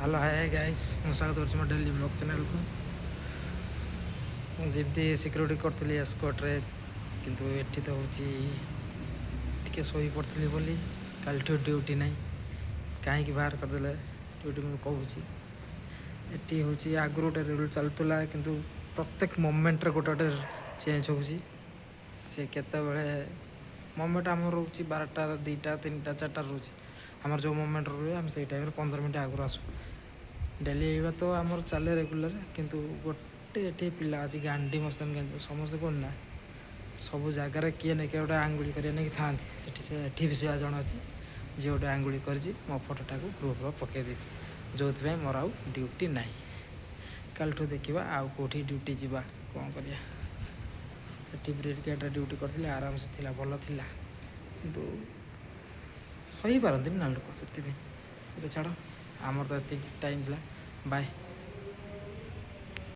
Hello, ହାଏ guys, ମୁଁ ସ୍ୱାଗତ କରୁଛି ମୋ ଡେଲି ବ୍ଲଗ୍ ଚ୍ୟାନେଲ୍କୁ। ମୁଁ ଯେମିତି ସିକ୍ୟୁରିଟି କରିଥିଲି ଏସ୍କୋଟ୍ରେ, କିନ୍ତୁ ଏଠି ତ ହେଉଛି ଟିକେ ଶୋଇ ପଡ଼ିଥିଲି ବୋଲି କାଲିଠୁ ଡ୍ୟୁଟି ନାହିଁ। କାହିଁକି ବାହାର କରିଦେଲେ ଡ୍ୟୁଟି, ମୁଁ କହୁଛି। ଏଠି ହେଉଛି ଆଗରୁ ଗୋଟେ ରୁଲ୍ ଚାଲୁଥିଲା, କିନ୍ତୁ ପ୍ରତ୍ୟେକ ମୋମେଣ୍ଟରେ ଗୋଟେ ଗୋଟେ ଚେଞ୍ଜ ହେଉଛି। ସେ କେତେବେଳେ ମୋମେଣ୍ଟ ଆମର ରହୁଛି 12ଟା, 2ଟା, 3ଟା, 4ଟା ରହୁଛି। ଆମର ଯେଉଁ ମୋମେଣ୍ଟ ରୁହେ, ଆମେ ସେଇ ଟାଇମ୍ରେ 15 ମିନିଟ୍ ଆଗରୁ ଆସୁ। ଡେଲି ଏଇବା ତ ଆମର ଚାଲେ ରେଗୁଲାର। କିନ୍ତୁ ଗୋଟେ ଏଠି ପିଲା ଅଛି, ଗାଣ୍ଡି ମସ୍ତାନ ଗାଣ୍ଡି। ସମସ୍ତେ କଣ ନା ସବୁ ଜାଗାରେ କିଏ ନା କିଏ ଗୋଟେ ଆଙ୍ଗୁଳି କରିବା ନେଇକି ଥାଆନ୍ତି ସେଠି। ସେ ଏଠି ବି ସେୟା ଜଣେ ଅଛି, ଯିଏ ଗୋଟେ ଆଙ୍ଗୁଳି କରିଛି, ମୋ ଫଟୋଟାକୁ ଗ୍ରୁପ୍ରେ ପକାଇ ଦେଇଛି, ଯେଉଁଥିପାଇଁ ମୋର ଆଉ ଡ୍ୟୁଟି ନାହିଁ। କାଲିଠୁ ଦେଖିବା ଆଉ କେଉଁଠି ଡ୍ୟୁଟି ଯିବା, କ'ଣ କରିବା। ଏଠି ବ୍ରିଗେଡ଼ରେ ଡ୍ୟୁଟି କରିଥିଲି, ଆରାମସେ ଥିଲା, ଭଲ ଥିଲା, କିନ୍ତୁ ସହିପାରନ୍ତିନି ନା ଲୋକ, ସେଥିପାଇଁ। ଏତେ ଛାଡ଼, ଆମର ତ ଏତିକି ଟାଇମ୍ ଥିଲା। ବାଏ।